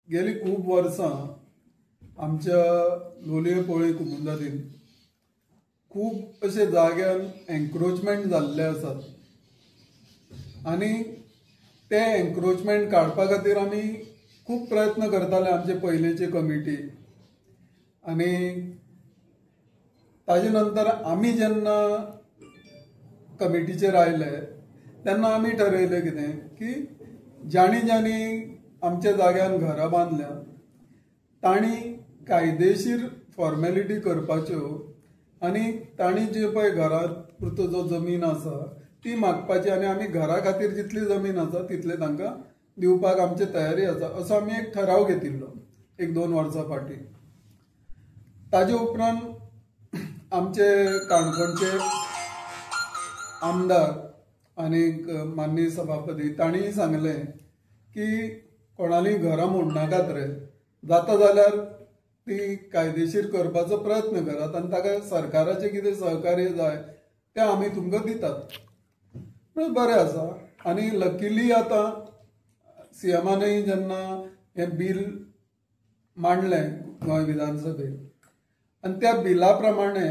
गेली खूब वर्सां आमच्या लोलये पोळे कुमुंदादीन खूब अशे जाग्यान एन्क्रोचमेंट जाल्ले आसात आनी ते एन्क्रोचमेंट काडपा खातीर आमी खूब प्रयत्न करताले आमचे पयलींची कमिटी. आनी ताजे नंतर आमी जेन्ना कमिटीचेर आयले तेन्ना आमी ठरयलें कितें की जाणी जाणी आमच्या जाग्यान घरां बांदल्या तांणी कायदेशीर फॉर्मेलिटी करपाच्यो आनी तांणी जे पळय घरांत पुरतो जो जमीन आसा ती मागपाची आनी आमी घरा खातीर जितली जमीन आसा तितले तांकां दिवपाक आमची तयारी आसा असो आमी एक ठराव घेतिल्लो 1-2 वर्सां फाटीं. ताजे उपरांत आमचे काणकोणचे आमदार आनी माननीय सभापती तांणी सांगलें की कोणाली घरां मोडनाकात रे, जाता जाल्यार ती कायदेशीर करपाचो प्रयत्न करात आनी ताका सरकाराचें कितें सहकार्य जाय तें आमी तुमकां दितात. बरें आसा. आनी लकीली आतां सीएमानूय जेन्ना हें बील मांडलें गोंय विधानसभेत आनी त्या बिला प्रमाणे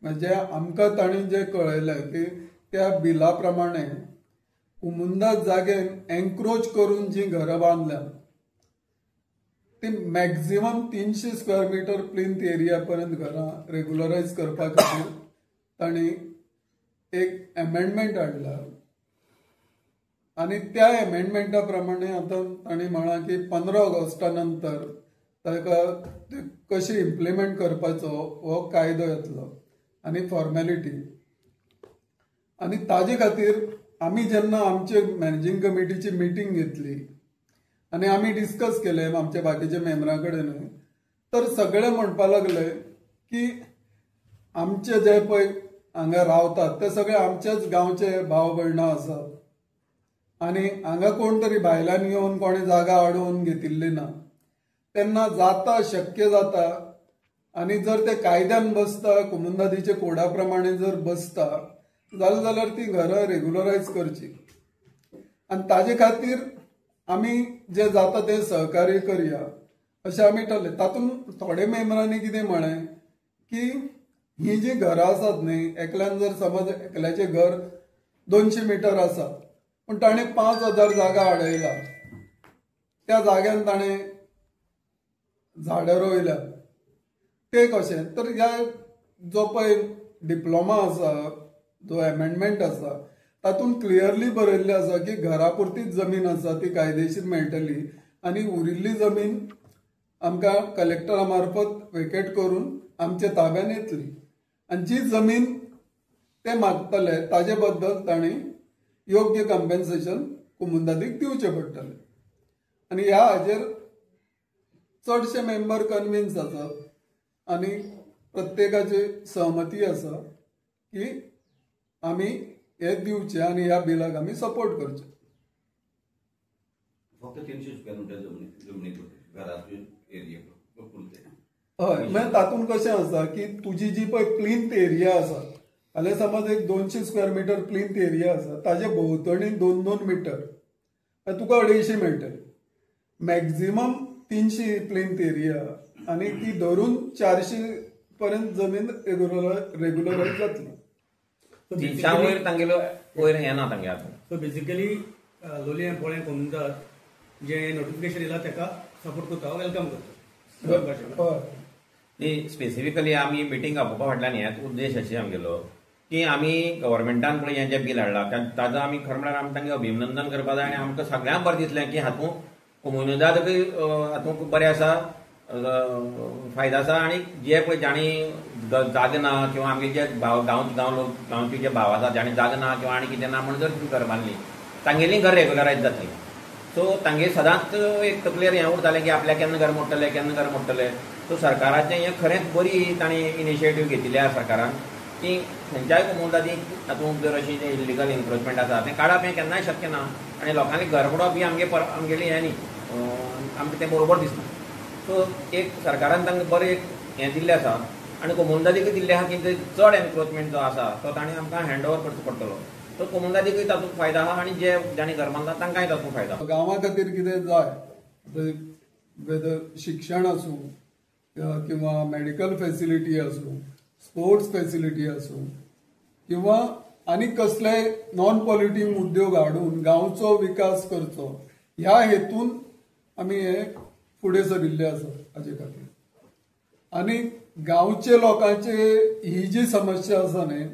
म्हणजे आमकां तांणी जें कळयलें की त्या बिला प्रमाणे कुमुंदाद जागेन एन्क्रोच करून जी घरां बांदल्या ती maximum 300 square metre plinth area पर्यंत घरां रेगुलरायज करपा खातीर तांणी एक एमेंडमेंट हाडला आनी त्या एमेंडमेंटा प्रमाणे आतां तांणी म्हळां की 15 ऑगस्टा नंतर ताका कशी इम्प्लिमेंट करपाचो हो कायदो येतलो आनी फॉर्मेलिटी. आनी ताजे खातीर आमी जेन्ना आमचे मॅनेजींग कमिटीची मिटींग घेतली आनी आमी डिस्कस केले आमच्या बाकीच्या मेंबरां कडेन, तर सगळे म्हणपा लागले की आमचे जे पळय हांगा रावतात ते सगळे आमच्याच गांवचे भाव भयणां आसात आनी हांगा कोण तरी भायल्यान येवन कोणें जागा आडोवन घेतिल्ली ना. तेन्ना जाता शक्य जाता आनी जर ते कायद्यान बसता कुमुंदादीच्या कोडा प्रमाणे जर बसता जालें जाल्यार ती घरां रेगुलरायज करची आनी ताजे खातीर आमी जे जाता तें सहकार्य करया अशें आमी ठरलें. तातूंत थोडे मेंबरांनी कितें म्हळें की ही जी घरां आसात न्ही, एकल्यान जर समज एकल्याचें घर 200 मिटर आसा पूण ताणें 5000 जागा आडयला, त्या जाग्यान ताणें झाडां रोयल्या ते कशें? तर ह्या जो पळय डिप्लोमा आसा जो एमेंडमेंट आसा तातूंत क्लियरली बरयल्लें आसा की घरा पुरतीच जमीन आसा ती कायदेशीर मेळटली आनी उरिल्ली जमीन आमकां कलेक्टरा मार्फत वेकेट करून आमच्या ताब्यान येतली आनी जी जमीन ते मागतले ताजे बद्दल तांणी योग्य कंपेन्सेशन कुमुंदादीक दिवचें पडटलें. आनी ह्या हाजेर चडशे मेंबर कन्विन्स आसात आनी प्रत्येकाची सहमती आसा की आमी हे दिवचे आनी ह्या बिलाक आमी सपोर्ट करचे. फक्त 300 स्क्वेअर मीटर जमनी घराचे एरिया पुरते. हय, म्हणजे तातूंत कशें आसा की तुजी जी पळय प्लिंथ एरिया आसा जाल्यार समज एक 200 स्क्वेअर मीटर प्लिंथ एरिया आसा ताजे भोंवतणी 2-2 मिटर तुका 250 मेळटले. मॅक्झिमम 300 प्लिंथ एरिया आनी ती धरून 400 पर्यंत जमीन रेगुलरायज जातली. 300 वयर तांगेलो वयर येना तांगे आतां. सो बेसिकली लोलये पोळें कोमुनिदाद जे नोटिफिकेशन येयला ताका सपोर्ट करता, welcome करता. न्ही, स्पेसिफिकली आमी मिटींग आपोवपा फाटल्यान हेच उद्देश अशें आमगेलो की आमी गव्हर्मेंटान पळय हें जें बील हाडलां ताजो आमी खरें म्हळ्यार आमी तांगें अभिनंदन करपा जाय आनी आमकां सगळ्यांक बरें दिसलें की हातूंत कोमुनिदादूय हातूंत बरें आसा, फायदो आसा आनी जे पळय जाणी जागे ना किंवा आमगे जे भाव गांव लोक गांवचे जे भाव आसा जाणी जागे ना किंवा आनी कितें ना म्हण जर घर बांदली तांगेली घर रेगुलरायज जातली. सो तांगे सदांच एक तकलेर हें उरतालें की आपल्याक केन्ना घर मोडटले केन्ना घर मोडटले. सो सरकाराचें हें खरेंच बरी तांणी इनिशिएटीव घेतिल्ली आसा सरकारान की खंयच्याय कोमुनिदादीक तातूंत जर अशी इल्लिगल एन्क्रोचमेंट आसा तें काडप हें केन्नाय शक्य ना आनी लोकांनी घर मोडप ही आमगे आमगेली हें न्ही, आमकां तें बरोबर दिसना. सो एक सरकारान तांकां बरें एक हें दिल्लें आसा आनी कोमुनिदादीकूय दिल्लें आसा की चड एन्क्रोचमेंट जो आसा तो तांणी आमकां हँड ओवर करचो पडटलो. तो कोमुनिदादीकूय तातूंत फायदो आसा आनी जे जांणी घर बांदला तांकांय तातूंत फायदो. गांवा खातीर कितें जाय वेदर शिक्षण आसूं किंवा मेडिकल फॅसिलिटी आसूं, स्पोर्ट्स फॅसिलिटी आसूं किंवा आनी कसलेय नॉन पॉल्युटींग उद्योग हाडून गांवचो विकास करचो ह्या हेतून आमी हे फुडें सरिल्ले आसा हाजे खातीर. आनी गांवचे लोकांचे ही जी समस्या आसा न्ही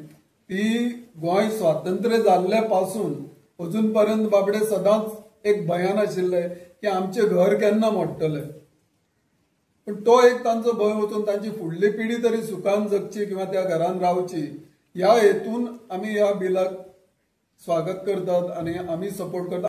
ती गोंय स्वातंत्र्य जाल्ले पासून अजून पर्यंत बाबडे सदांच एक भयान आशिल्ले की आमचें घर केन्ना मोडटलें, पण तो एक तांचो भंय वचून तांची फुडली पिढी तरी सुखान जगची किंवा त्या घरान रावची ह्या हेतून आमी ह्या बिलाक स्वागत करतात आनी आमी सपोर्ट करतात.